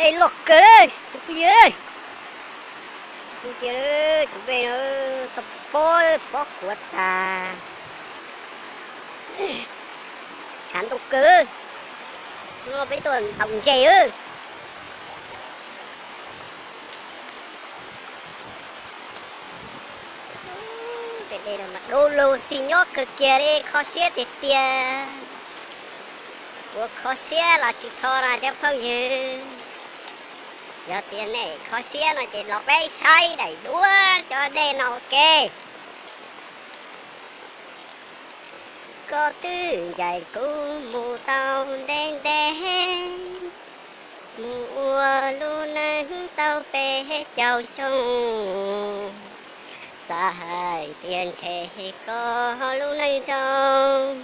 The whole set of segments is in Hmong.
Dej loj kawg, tus phooj ywg. Tus npe no tau pob, pob kuav tas. Tshav ntuj kawg. Hnub no peb tuaj ntaus ntses. Tej dej no mas dub lug xis nyob kawg kiag li, kho siab tiag tiag. Ua kho siab los tsis kho no cov phooj ywg. Yog tias nej kho siab no ces los peb saib daim duab cov dej no ua ke. Koj twb ncaim kuv mus tau ntev ntev, mus ua lub neej tau peb caug xyoo, xav hais tias ntshe koj lub neej zoo,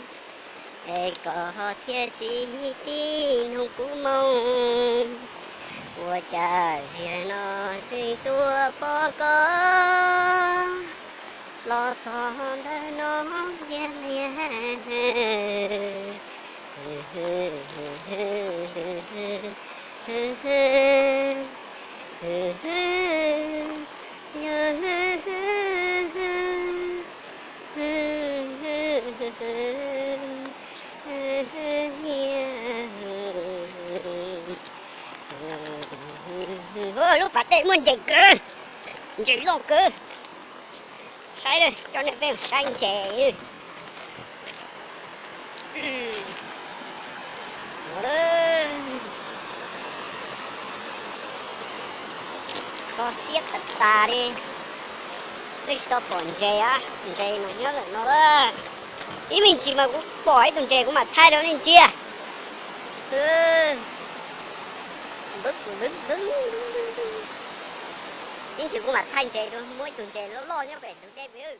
es koj thiaj tsis tib nug kuv moo. Ua cas ziag no tseem tuaj pom koj los txog ntawm no liag liag. Lub pas dej muaj ntses kawg, ntses loj kawg. Saib, coj nej peb saib ntses. Kho siab tas tas li. Nej tsis tau pom ntses a, ntses mas nyob ntawm no. Ib me ntsis mas kuv pom ib tug ntses kuv mam thaij rau nej ntsia. Ib ntsis kuv mam thaij ntses rau, muaj ib tug ntses loj loj nyob pem ntug dej pem.